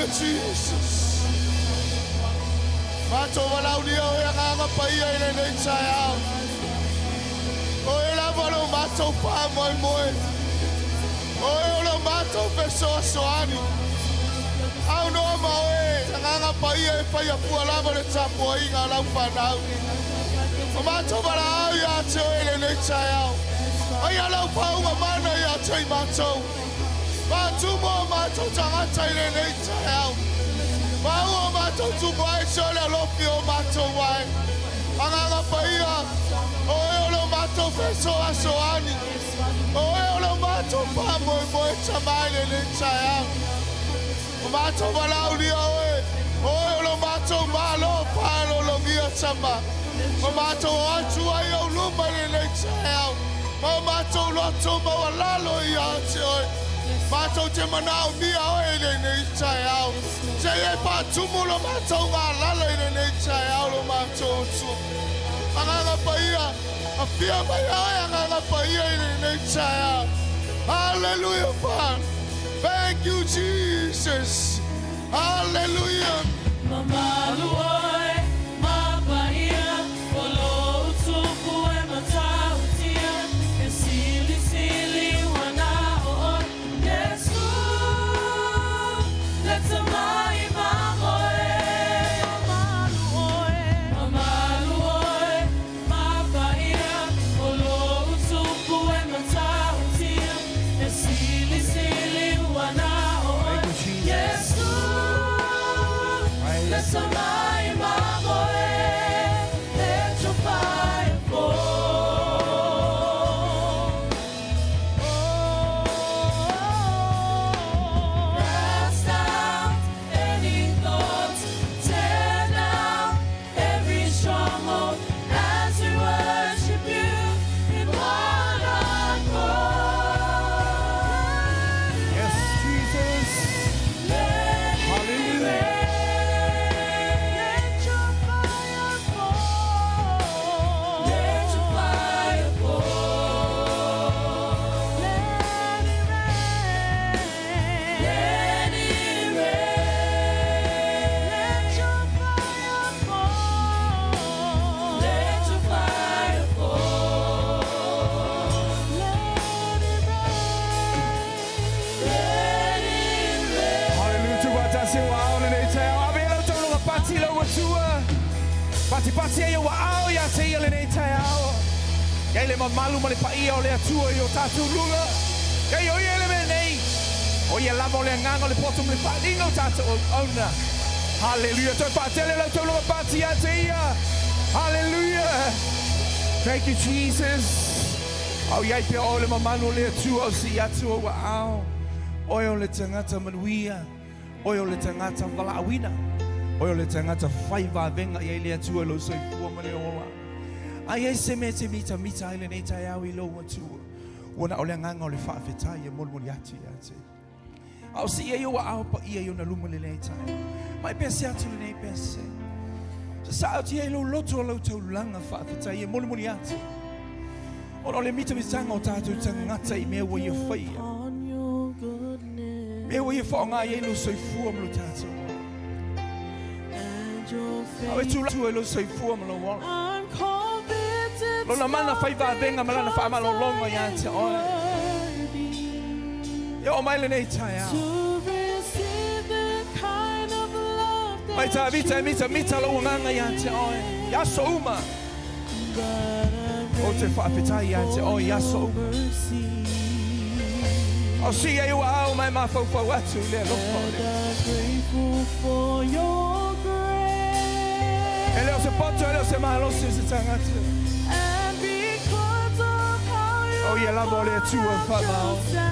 Hallelujah, Jesus. Matou valaaulia Oe Agaga Paia i lenei taeao. Oe lava lo matou faamoemoe. Oe o lo matou fesoasoani. Aunoa ma Oe, Agaga Paia e faia fua lava le tapuaiga a lau fanau. O matou valaau ia te Oe i lenei taeao. Aia lau faauuga mana ia te i matou. Faatumu o matou tagata i lenei taeao. Maua o matou tumu ai se o le alofi o matou ai. Agaga Paia, Oe o lo matou fesoasoani. Oe o lo matou faamoemoe tama i lenei taeao. O matou valaaulia Oe, Oe o lo matou Malo faalologia tama. O matou o atu ai ou luma i lenei taeao, ma o matou loto maualalo ia te Oe. Matou te manaomia Oe i lenei taeao. Se i e faatumu lo matou galala i lenei taeao lo matou Atua. Agaga Paia, afia mai Oe Agaga Paia i lenei taeao. Hallelujah, Father. Thank you, Jesus. Hallelujah. Mamalu oe ma paia o lou tupu e matautia e silisili ua na o oe Iesu le tamai mamoe. Mamalu oe, mamalu oe ma paia o lou tupu e matautia e silisili ua na o oe Thank you, Jesus. Iesu le Praise. tamai mamoe. Let your fire fall. Oh, cast out any thoughts, tear down every stronghold as we worship you in one accord. Yes, Jesus. Let it Hallelujah. rain. Let your fire fall. Let your fire fall. Let it rain. Let it rain. Let your fire fall. Let your fire fall. Let it rain. Let it rain. Hallelujah. Tu wata se wa ao lenei taeao. Ave lau taulunga pati lau atua. Pati pati ai ua ao ia te ia lenei taeao. Ia le mamalu ma le paia o le Atua i o tātou lula. Ia o ia le mea nei. O ia lava o le agaga o le poto ma le faaaliga o tātou auauna. Hallelujah. Toe faatele lau taulunga pati ia te ia. Hallelujah. Thank you, Jesus. Au iai pea o le mamalu o le Atua o si atua ua ao. Oe o le tagata manuia. Oe o le tagata valaauina. Oe o le tagata fai vavenga i ai le Atua i lou soifua ma le ola. Ai ai se mea e te mitamita ai lenei taeao i lou Atua. Ua na o le agaga o le faafetai e molimoli atu ia te. A o si ia ua ao paia i ona luma lenei taeao. Mai pese atu lenei pese. Sa sa atu ai lou loto o lau taulaga faafetai e molimoli atu. Ona o le mitamitanga o tātou tagata i mea ua ia faia. On your goodness Mea ua ia whaonga i lo soifua ma lo tātou. and your Au e tū i lo soifua ma lo ola. I'm convicted Lona mana fai vavenga ma lana whaamalolonga ia te oe. worthy Ia o mai lenei taeao. to receive the kind of love Mai tā vita e mita mita lo nganga ia te oe. Ia so uma. but O te whaafetai ia te oe ia so uma. mercy. Au si ai ua au mai mawhauwhau atu i le alofa o And le. I'm grateful for your grace. E leo se poto, e leo se malosi se tangata. And because of how you O ia lava o le Atua whamao. yourself,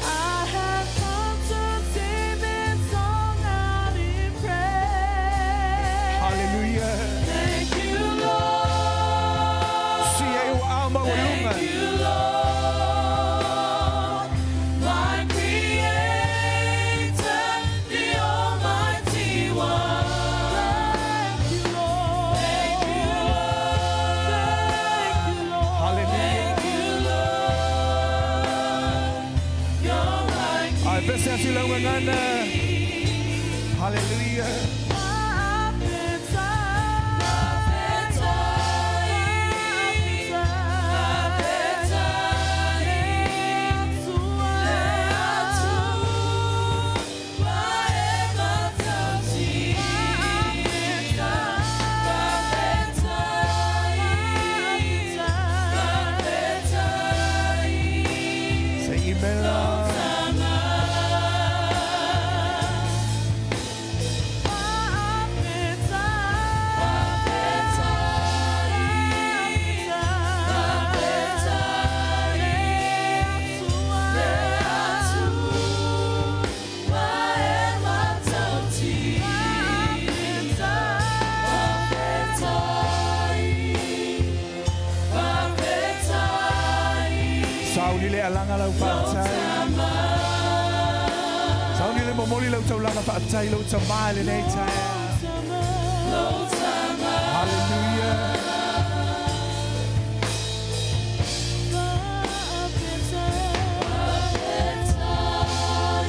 I have come to sing this song out in praise. Hallelujah. Thank you, Lord. Si ai ua au mau lunga. Thank you, Lord, my Creator, the Almighty One. Thank you, Lord. Thank you, Lord. Thank you, Lord. Hallelujah. Thank you, Lord. atu lau gagana. Haleluia. Se i mela. Sauni le alaga lau faafetai. Sauni le momoli lau taulaga faafetai lou Tamā i lenei taeao. Haleluia.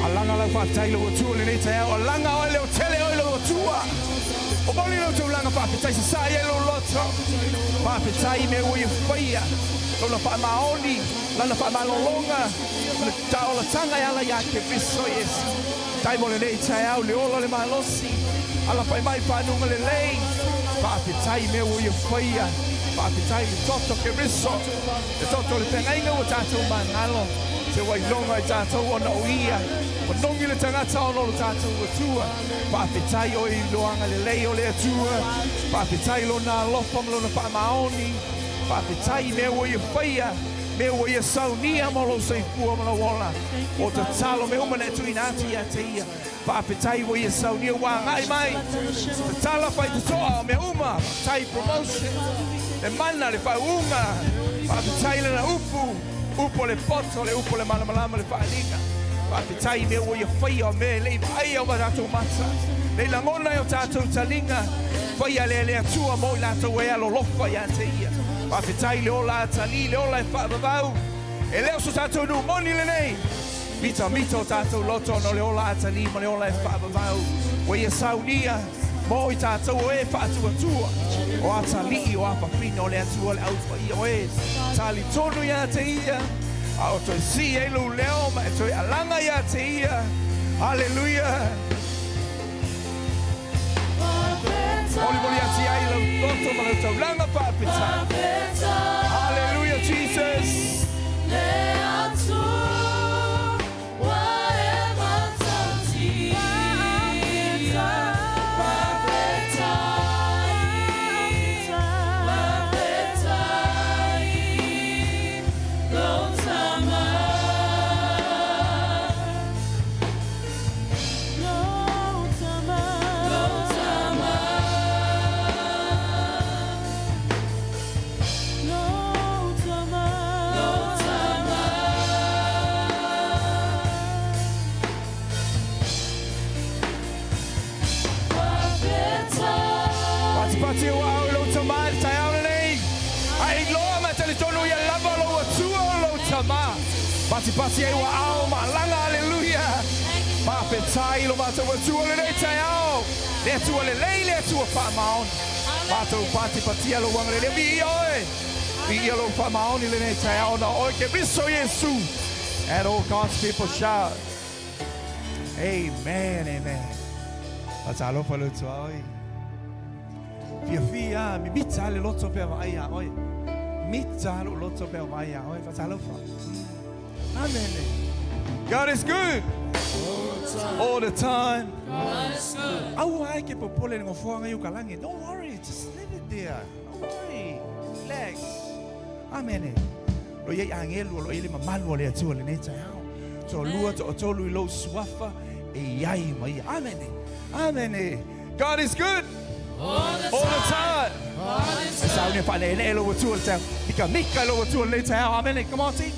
Alaga lau faafetai i lou Atua i lenei taeao. Alaga oe leotele oe i lou Atua. Momoli lau taulaga faafetai sasaa i ai lou loto. Faafetai i mea ua ia faia. Lona faamaoni, Lana faamalologa, ma le taolataga e ala iā Keriso Iesu. Tai mo lenei taeao, le ola o le malosi, alafai mai fanuga lelei. Faafetai i mea ua ia faia. Faafetai i le toto Keriso, le toto o le feagaiga ua tatou magalo. Se ua iloga i tatou ona o Ia. Ua nogi le tagata ona o lo tatou Atua. Faafetai oe i lou agalelei o le Atua. Faafetai i Lona alofa ma Lona faamaoni. Faafetai i mea ua Ia faia, mea ua Ia saunia mo lou soifua ma lou ola. O tatalo mea uma na e tuuina atu ia te Ia. Faafetai ua Ia saunia ua agai mai. Tatala faitotoa o mea uma. Faafetai i promotion, le mana, le faauuga. Faafetai i Lana upu, upu o le poto, le upu o le malamalama, le faaaliga. Faafetai i mea ua Ia faia, o mea e le i vaaia o tatou mata, le i lagona e o tatou taliga. Faia lea le Atua mo i latou e alolofa ia te Ia. Faafetai i le ola atalii, le ola e faavavau. E le o so tatou nuu moni lenei. Mitamita o tatou loto ona o le ola atalii ma le ola e faavavau. Ua Ia saunia mo i tatou o e faatuatua, o atalii, o afafina o le Atua le au paia o e talitonu ia te Ia, a o toe sii ai lou leo ma e toe alaga ia te Ia. Haleluia! Molimoli atu ai lau toto ma lau taulaga faafetai. Hallelujah Jesus. Patipati ua au i lou tama i le taeao lenei, a e iloa ma e talitonu ia lava lou Atua o lou tama. Patipati ai ua ao ma alaga, aleluia! Faafetai i lo matou Atua i lenei taeao, le Atua lelei, le Atua faamaoni. Matou patipatia lou agalelei, viia oe, viia lou faamaoni i lenei taeao ona o oe Keriso Iesu. And all God's people shout, Amen, amen. Faatalofa le tuaoi. Fiafia, mimita le loto pea vaai iā oe. Mita lou loto pea vaai iā oe. Faatalofa. Amen. God is good all the time. Aua ai ke popole le ngofoanga i uka langi. Don't worry, just leave it there. Don't worry. Relax. Amen. Lo iai agelu o lo i ai le mamalu o le Atua i lenei taeao. Toalua, toatolu i lou suafa e iai ma ia. Amene. Amene. God is good all the time. E sauni e faaleenee lou Atua i le taeao. Mikamika i lou Atua i lenei taeao. Amene. Come on team.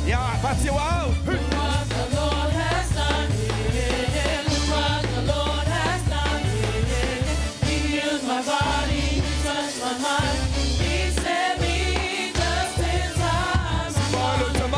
Ia, pati ua au. What the Lord has done, look what the Lord has done. He healed my body, He touched my mind. He saved me just in time. Lou tama.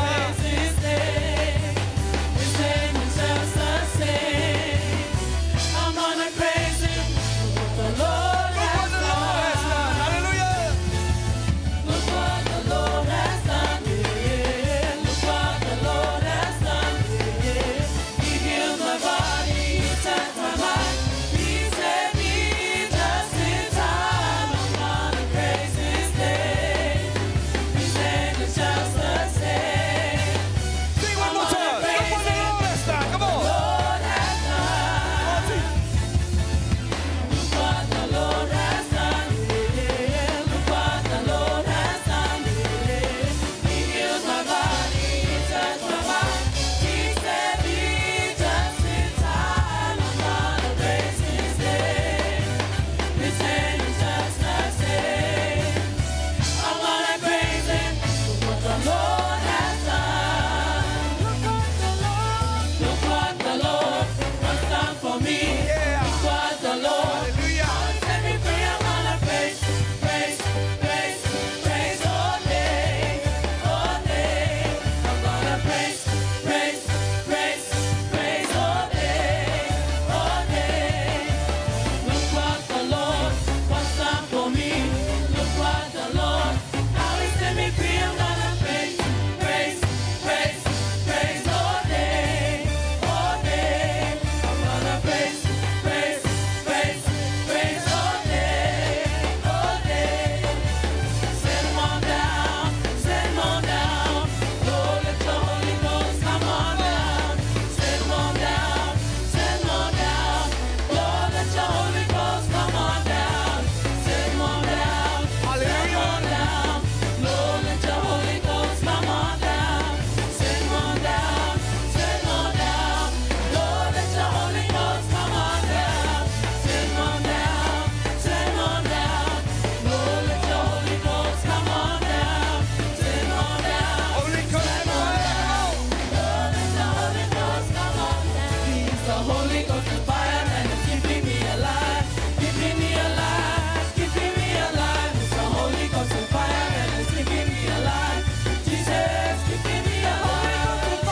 the Holy Ghost and fire and it's keeping me alive. Keeping me alive, keeping me alive. It's the Holy Ghost and fire and it's keeping me alive. Jesus, keeping me alive. It's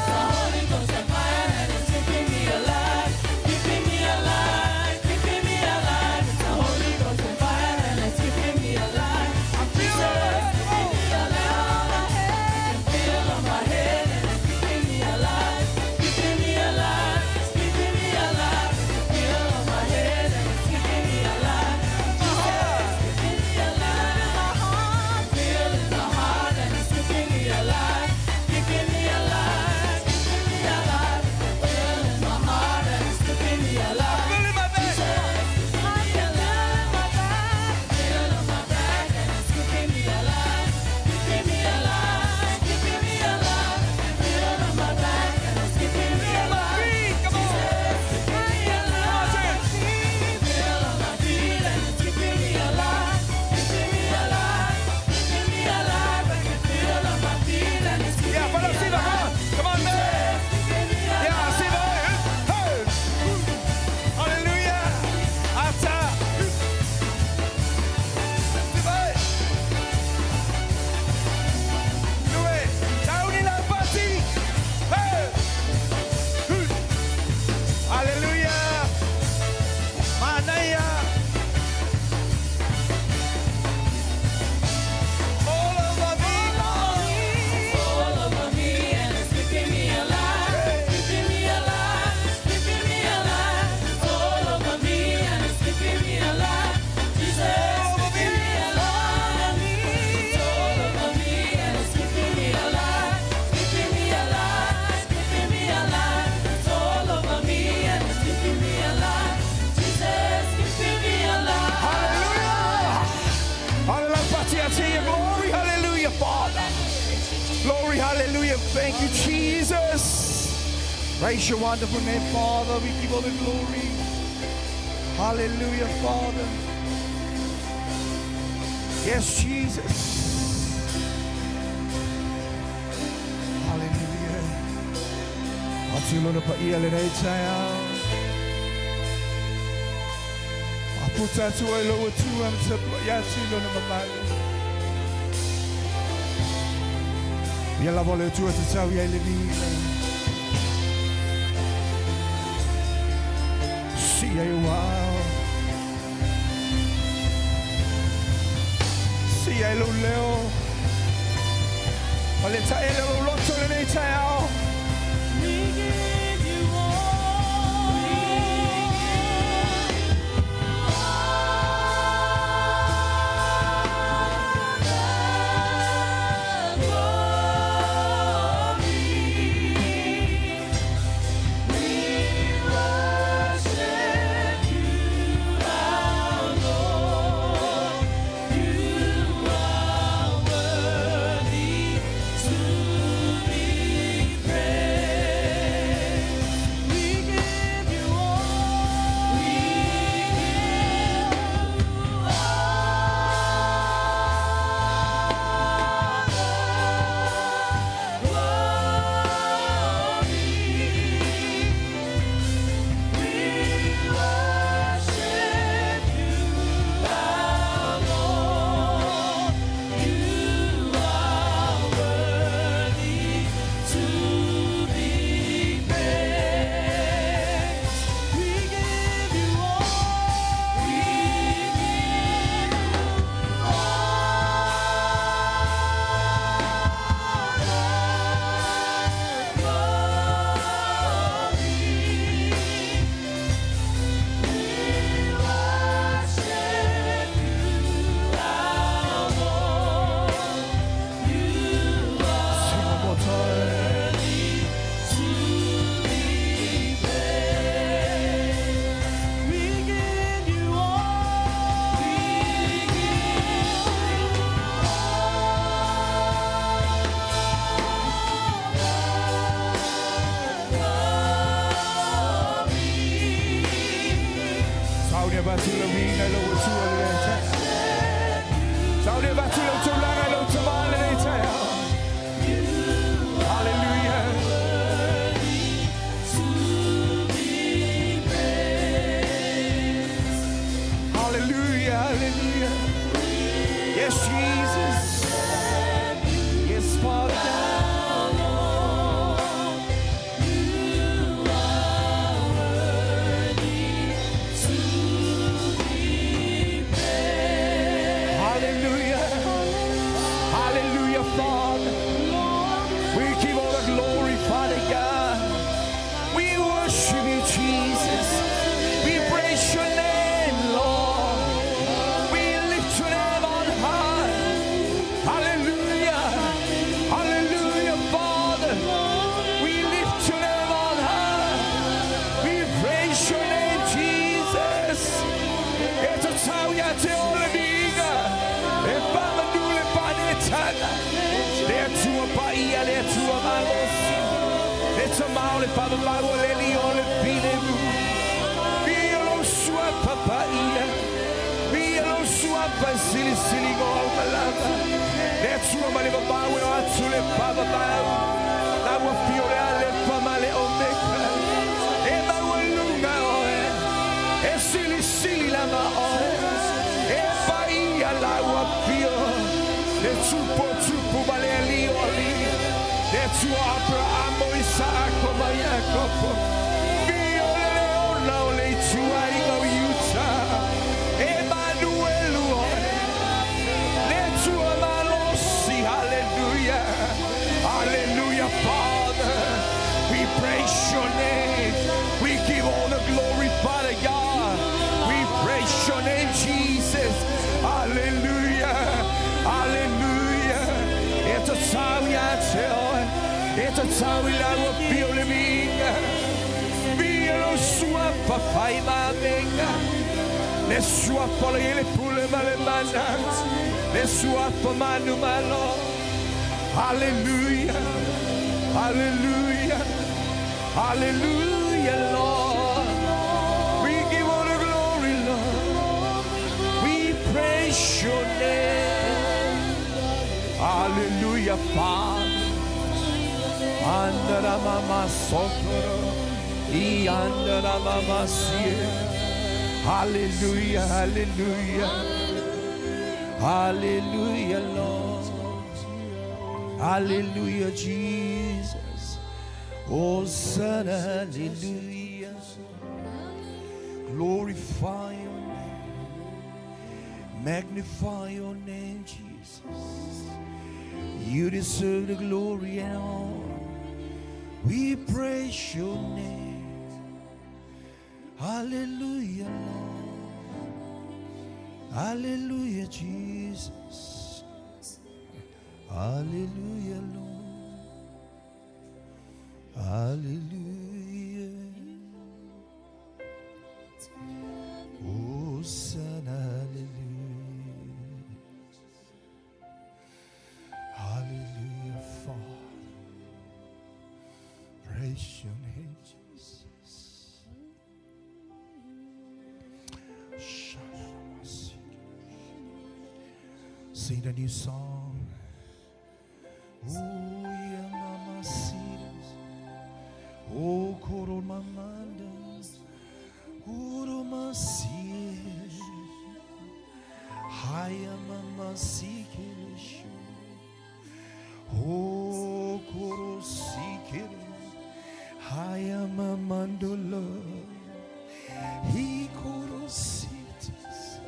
the Holy Ghost and fire and it's keeping me alive. Keeping me alive, keeping me alive. It's the Holy Ghost and fire and it's keeping me alive. Jesus, keeping me alive. I can feel on my head and it's keeping me alive. Keeping me alive, it's keeping me alive. I can feel on my head and it's keeping me alive. Jesus, keeping me alive. I can feel in my heart and it's keeping me alive. Keeping me alive, keeping me alive. I can feel in my heart and it's keeping me alive. Feel in my back. Jesus, keeping me alive. Feel on my back and it's keeping me alive. Keeping me alive, keeping me alive. Feel on my back and it's keeping me alive. Feet, come on. Jesus, keeping me alive. Feel on my feet and it's keeping me alive. Keeping me alive, keeping me alive. I can feel on my feet and it's keeping Yeah, me follow Siva, come on. alive. Come on, man. Keeping me Yeah, alive. Siva. Hey. Hallelujah. Ata. Siva. Lue. Sauni la pati. Hey. Hallelujah. Manaia. All over me. All over me and it's keeping me alive, keeping me alive, keeping me alive. It's all over me and it's keeping me alive. Jesus, keeping me alive. It's all over me and it's keeping me alive, keeping me alive, keeping me alive. It's all over me and it's keeping me alive. Jesus, keeping me alive. Hallelujah. Hallelujah. Glory, hallelujah, Father. Glory, hallelujah. Thank you, Jesus. Praise your wonderful name, Father. We give all the glory. Hallelujah, Father. Yes, Jesus. Hallelujah. Atu lona paia lenei taeao. Aputa atu ai lau Atua ma tapuai atu i lona mamalu. Ia lava le Atua tatau i ai le viiga. Sii ai ou aao. Sii ai lou leo. Ma le taele o lou loto lenei taeao. We give you all. We give you all the glory. We worship you, our Lord. You are worthy to be praised. We give you all. We give you all the glory. We worship you, our Lord. You are worthy to be praised. We give you all. We give you all the glory. We worship you, our Lord. You are Sing one more time. worthy to be praised. We give you all. We give you all the glory. Sauni avatu le viiga i lau Atua lenei taeao. Sauni avatu lau taulaga i lou Tama lenei taeao. Hallelujah. To be Jesus. Yes, Father God. Hallelujah. Hallelujah, Father. We give all the glory, Father God. We worship you, Jesus. We praise your name, Lord. We lift your name on high. Hallelujah. Hallelujah, Father. We lift your name on high. We praise your name, Jesus. E tatau ia te o le viiga. E whamanu le panetana. Le atua paia, le atua malosi. Le tamau le whamamau le li o le pilemu. Via lo sua papaia. Via lo sua pasili sili go au malava. Le atua ma le mamau e o atu le pavamau. La ua fiore ale pamale o meka. E maualunga oe. E sili sili lava oe. E paia la ua pio. Le tupo tupu ma le ali o ali. Le atua Abrahamo, Isaako ma Iakopo. Vio le leona o le ituaiga o Iuta. E manuelu oe. Le Atua malosi, hallelujah. Hallelujah, Father. We praise your name. We give all the glory, Father God. We praise your name, Jesus. Hallelujah. Hallelujah. E tatau ia te oe. E tatau i lau a pio le viiga. Via lo sua papai mamenga. Le sua pola i le pule ma le mana. Le sua manu malo. Hallelujah. Hallelujah. Hallelujah, Lord. We give all the glory, Lord. We praise your name. Hallelujah, Father. Andara mama sokoro. I andara mama sie. Hallelujah, hallelujah. Hallelujah, Lord. Hallelujah, Jesus. Hosanna, hallelujah. Glorify your name. Magnify your name, Jesus. You deserve the glory and honor. We praise your name. Hallelujah, Lord. Hallelujah, Jesus. Hallelujah, Lord. Hallelujah. Hosanna, hallelujah. Hallelujah, Father. Praise your name, Jesus. Sing a new song. Oh, yeah, mama, see. Oh, koro mamanda. Koro masi. Haya mama si kereshu. Oh, koro si kere. Haya mamandolo. He koro sitas.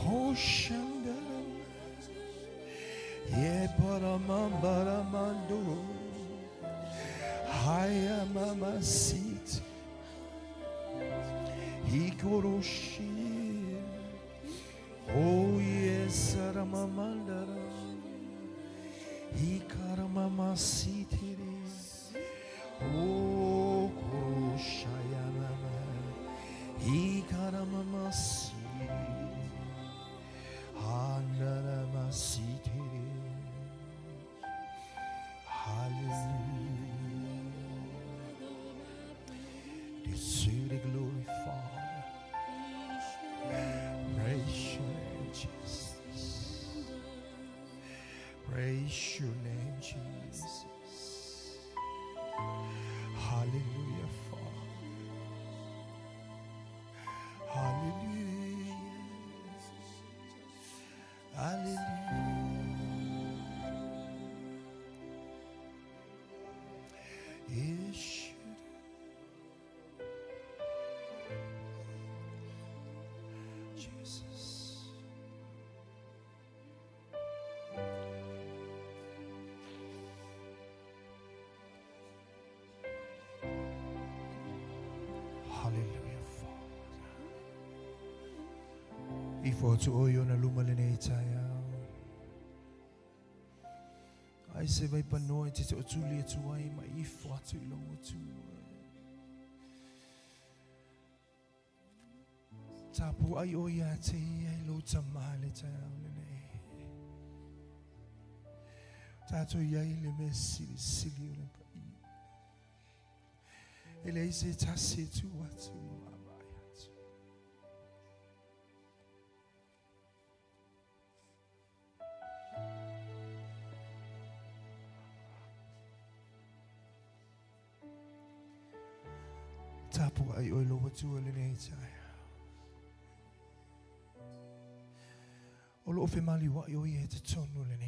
Oh, shandara. Ye paramambaramando. Haya mama sit. Hikoroshi. Oh yes, Ramamandara. Hikaramama sitiri. Oh koroshaya mama. Hikaramama si. Handarama sitiri. Hallelujah. Deserve the glory, Father. Praise your name, Jesus. Praise your name, Jesus. Hallelujah, Father. Hallelujah. Ifo atu oe i ona luma lenei taeao. Ai se vai panoa e te tootuli atu ai ma ifo atu i lou Atua. Tapuai oe ia te ia i lou Tama i le taeao lenei. Tatou i ai le mea silisili o le paia. E leai se tasi e tu atu ma vaavaai atu. Tapuai oe lou Atua i lenei taeao. O lo o femaliuai o ia i totonu o lenei.